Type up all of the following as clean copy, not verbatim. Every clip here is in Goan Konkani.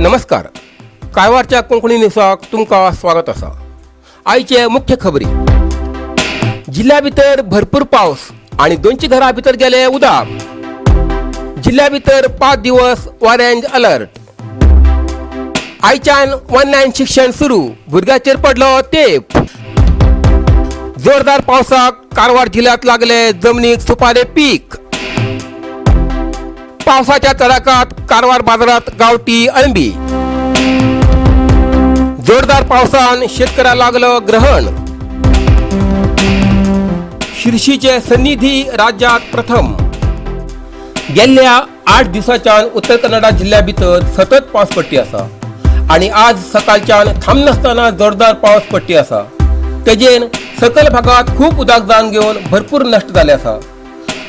नमस्कार, कारवारच्या कोंकणी न्यूजाक तुमकां स्वागत आसा. आयचे मुख्य खबरी. जिल्ल्या भितर भरपूर पावस आणि 200 घरां भितर गेले उदक. जिल्ल्या भितर 5 दिवस ऑरेंज अलर्ट. आयच्यान ऑनलायन शिक्षण सुरू, भुरग्याचेर पडलो तेप. जोरदार पावसाक कारवार जिल्ह्यात लागले जमनीक सुपारे पीक. पावसाच्या तडाखात कारवार बाजारात गावठी अळंबी. जोरदार पावसान शेतकऱ्याला लागलं ग्रहण. शिर्शीचे सन्निधी राज्यात प्रथम. गेल्ल्या 8 दिसाच्यान उत्तर कन्नडा जिल्ह्या भितर सतत पावस पडटी आसा आणि आज सकाळच्यान थांबनासतना जोरदार पावस पडटी आसा. तेजेन सकयल भागात खूप उदक जावन घेवन भरपूर नश्ट जाले आसा.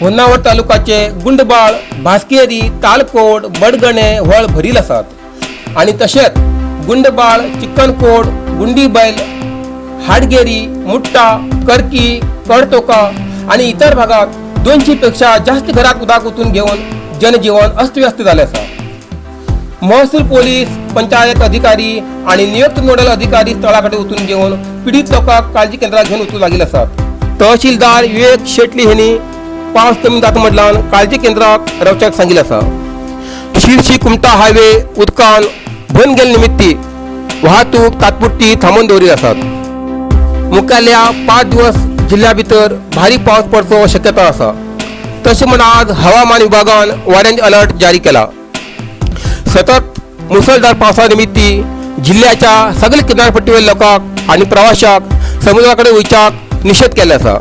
होन्नावर तालुकाचे गुंडबाळ, भास्केरी, तालकोट, बडगणे व्हळ भरील आसात आणि तशेंच गुंडबाळ, चिक्कनकोट, गुंडीबैल, हाडगेरी, मुट्टा, करकी, कडतोका आणि इतर भागात 200 पेक्षा जास्त घरात उदक ओतून घेऊन जनजीवन अस्तव्यस्त झाले आसा. महसूल पोलीस, पंचायत अधिकारी आणि नियुक्त नोडल अधिकारी स्थळाकडे वचून घेऊन पीडित लोकांक काळजी केंद्रात घेऊन वचूं लागिल्ले आसात. तहसीलदार विवेक शेटली यांनी पावस कमी जाता म्हटल्यान काळजी केंद्राक रावच्याक सांगिल्लें आसा. शिरशी कुमटा हायवे उदकान बंद गेल्ले निमित्ती वाहतूक तात्पुरती थांबोवन दवरिल्ली आसात. मुखाल्या 5 दिवस जिल्ह्या भितर भारी पावस पडचो शक्यता आसा. तशें म्हण आज हवामान विभागान ऑरेंज अलर्ट जारी केला. सतत मुसळधार पावसा निमित्ती जिल्ह्याच्या सगळे किनारपट्टीवेल्या लोकांक आनी प्रवाशाक समुद्राकडे वयच्याक निशेध केल्ले आसा.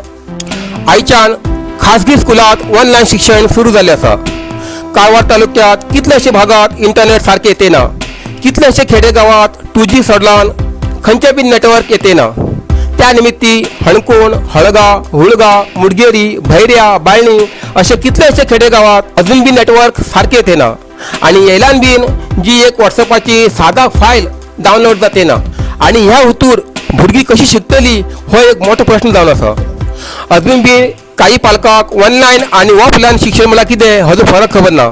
आयच्यान खासगी स्कुलात ऑनलायन शिक्षण सुरू जाल्लें आसा. कारवार तालुक्यात कितल्याशे भागात इंटरनेट सारकें येते ना. कितल्याशे खेडेगावात 2G सोडलान खंयचे बी नेटवर्क येते ना. त्या निमित्ती हणकोण, हळगा, हुळगा, मुडगेरी, भैऱ्या, बाळणी असे कितलेशे खेडेगावात अजून बी नेटवर्क सारकें येते ना आणि येयल्यान बीन जी एक वॉट्सएपाची सादा फायल डावनलोड जाते ना आणि ह्या हुतूर भुरगीं कशी शिकतली हो एक मोठो प्रश्न जावन आसा. अजून बी काही पालकांक ऑनलायन आणि ऑफलायन शिक्षण म्हळ्यार कितें हाजो फरक खबर ना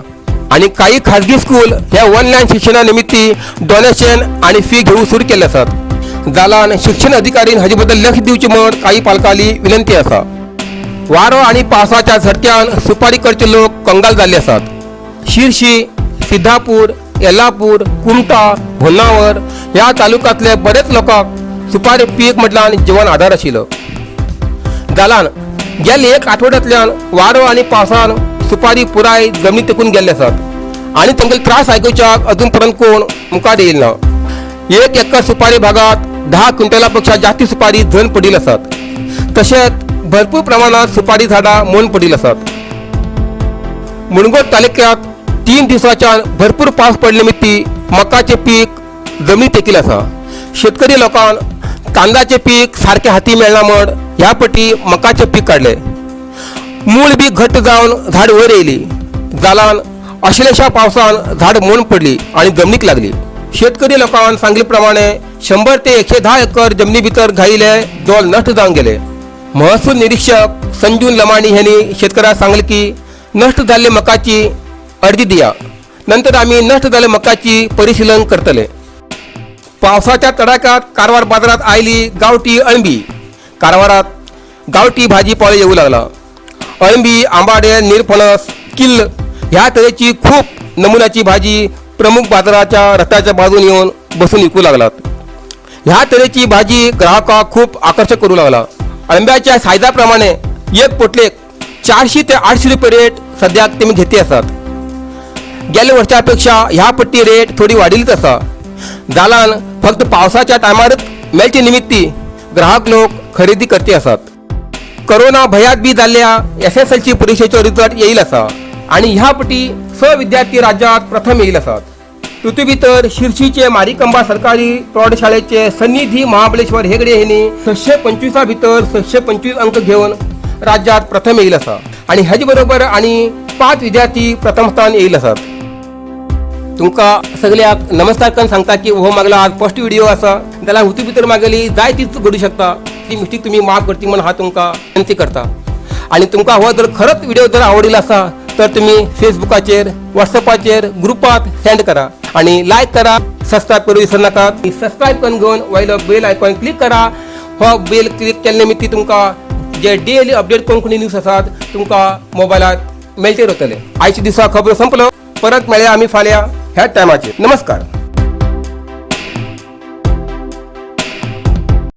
आणि काही खाजगी स्कूल ह्या ऑनलायन शिक्षणा निमित्ती डोनेशन आणि फी घेऊ सुरू केल्ले आसात. जाल्यान शिक्षण अधिकारीन हाजे बद्दल लक्ष दिवचें म्हण काही पालकांली विनंती आसा. वारो आणि पावसाच्या झटक्यान सुपारी करचे लोक कंगाल जाल्ले आसात. शिरशी, सिद्धापूर, येल्लापूर, कुमटा, होन्नावर ह्या तालुक्यांतले बरेच लोकांक सुपारी पीक म्हटल्यार जिवन आधार आशिल्लो. जाल्यान गेल्या एक आठवड्यांतल्यान वारो आनी पावसान सुपारी पुराय जमनी तेकून गेल्ले आसात आनी तांकां त्रास आयकुच्याक अजून पर्यंत कोण मुखार येयल ना. एक एकर सुपारी भागात 10 क्विंटला पेक्षा जास्ती सुपारी झण पडिल्ले आसात. तशेंच भरपूर प्रमाणात सुपारी झाडां मोन पडिल्ली आसात. मुणगोट तालुक्यात 3 दिवसाच्यान भरपूर पावस पडले निमित्ती मकाचे पीक जमनी तेकिल्लें आसा. शेतकरी लोकांक तांदळाचें पीक सारकें हाती मेळना म्हण ह्या पटी मकाचें पीक काडलें. मूळ बी घट्ट जावन झाड वयर येयली. जाल्यान अशिलेशा पावसान झाड मोड पडली आणि जमनीक लागली. शेतकरी लोकांन सांगिल्ले प्रमाणे 100 ते 110 एकर जमनी भितर घायिल्ले जोल नश्ट जावन गेले. महसूल निरीक्षक संजून लमाणी यांनी शेतकऱ्याक सांगले की नश्ट जाल्ले मकाची अर्जी दिया, नंतर आमी नश्ट जाल्ले मकाची परिशीलन करतले. पावसाच्या तडाख्यात कारवार बाजारात आयली गावठी अळंबी. कारवारात गावठी भाजी पालो येऊ लागला. अळंबी, आंबाडे, निरफणस, किल्ल ह्या तरेची खूप नमुन्याची भाजी प्रमुख बाजाराच्या रस्त्याच्या बाजून येऊन बसून विकू लागलात. ह्या तरेची भाजी ग्राहकाक खूप आकर्षक करू लागला. अळंब्याच्या सायजाप्रमाणे एक पोटलेक 400 ते 800 रुपये रेट सद्याक तेमी घेते आसात. गेल्या वर्षापेक्षा ह्या पट्टी रेट थोडी वाडिल्लीच आसा. जाल्यान फक्त पावसाच्या टायमारच मेळचे निमित्ती ग्राहक लोक खरेदी करते आसात. करोना भयात बी जाल्ल्या एसएसएलसी परिक्षेचो रिजल्ट येईल आसा आणि ह्या पटी स विद्यार्थी राज्यात प्रथम येईल आसात. तितू भितर शिर्शीचे मारिकंबा सरकारी प्रौढशाळेचे सन्निधी महाबळेश्वर हेगडे यांनी 625 भितर 625 अंक घेऊन राज्यात प्रथम येईल आसा आणि ह्याचे बरोबर आणि 5 विद्यार्थी प्रथम स्थान येईल आसात. तुमकां सगळ्याक नमस्कार करून सांगता की हो मागला आज फर्स्ट व्हिडिओ आसा. जाल्यार हुतू भितर मागेली जाय तीच घडूं शकता. ती मिस्टेक तुमी माफ करची म्हण हांव तुमकां विनंती करता. आणि तुमकां हो जर खरंच व्हिडिओ जर आवडिल्लो आसा तर तुमी फेसबुकाचेर, व्हॉट्सएपाचेर, ग्रुपात सेंड करा. आनी लायक करा, सबस्क्रायब करूं विसर नाकात. सबस्क्रायब करून घेवन वयलो बेल आयकॉन क्लिक करा. हो बेल क्लिक केल्ले निमित्ती तुमकां जे डेली अपडेट कोंकणी न्यूज आसात तुमकां मोबायलार मेळटे रावतले. आयच्या दिसा खबरो संपलो. परत मेळया आमी फाल्यां ह्याच टायमाचेर. नमस्कार.